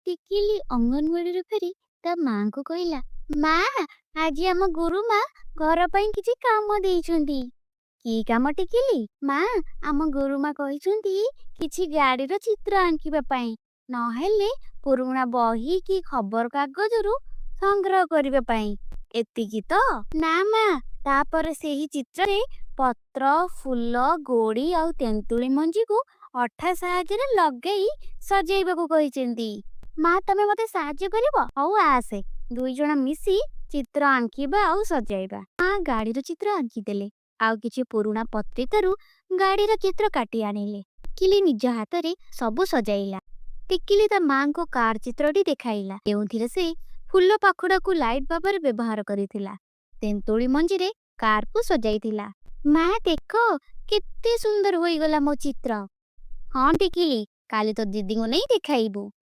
ଟିକିଲି ଅଙ୍ଗନବାଡ଼ିରୁ ଫେରି ତା ମାଙ୍କୁ କହିଲା, ମା, ଆଜି ଆମ ଗୁରୁମା ଘର ପାଇଁ କିଛି କାମ ଦେଇଛନ୍ତି। କି କାମ ଟିକିଲି? ମା, ଆମ ଗୁରୁମା କହିଛନ୍ତି କିଛି ଗାଡ଼ିର ଚିତ୍ର ଆଙ୍କିବା ପାଇଁ, ନହେଲେ ପୁରୁଣା ବହି କି ଖବରକାଗଜରୁ ସଂଗ୍ରହ କରିବା ପାଇଁ। ଏତିକି ତ? ନା ମା, ତାପରେ ସେହି ଚିତ୍ରରେ ପତ୍ର, ଫୁଲ, ଗୋଡ଼ି ଆଉ ତେନ୍ତୁଳି ମଞ୍ଜିକୁ ଅଠା ସାହାଯ୍ୟରେ ଲଗେଇ ସଜେଇବାକୁ କହିଛନ୍ତି। ମା, ତମେ ମୋତେ ସାହାଯ୍ୟ କରିବ? ହଉ ଆସେ, ଦୁଇ ଜଣ ମିଶି ଚିତ୍ର ଆଙ୍କିବା ଆଉ ସଜାଇବା। ମା ଗାଡ଼ିର ଚିତ୍ର ଆଙ୍କିଦେଲେ ଆଉ କିଛି ପୁରୁଣା ପତ୍ରିକାରୁ ଗାଡ଼ିର ଚିତ୍ର କାଟି ଆଣିଲେ। ଟିକିଲି ନିଜ ହାତରେ ସବୁ ସଜାଇଲା। ଟିକିଲି ତା ମାଙ୍କୁ କାର୍ ଚିତ୍ରଟି ଦେଖାଇଲା, ଯେଉଁଥିରେ ସେ ଫୁଲ ପାଖୁଡ଼ାକୁ ଲାଇଟ୍ ଭାବରେ ବ୍ୟବହାର କରିଥିଲା, ତେନ୍ତୁଳି ମଞ୍ଜିରେ କାର୍କୁ ସଜାଇଥିଲା। ମା, ଦେଖ କେତେ ସୁନ୍ଦର ହୋଇଗଲା ମୋ ଚିତ୍ର। ହଁ ଟିକିଲି, କାଲି ତୋ ଦିଦିଙ୍କୁ ନେଇ ଦେଖାଇବୁ।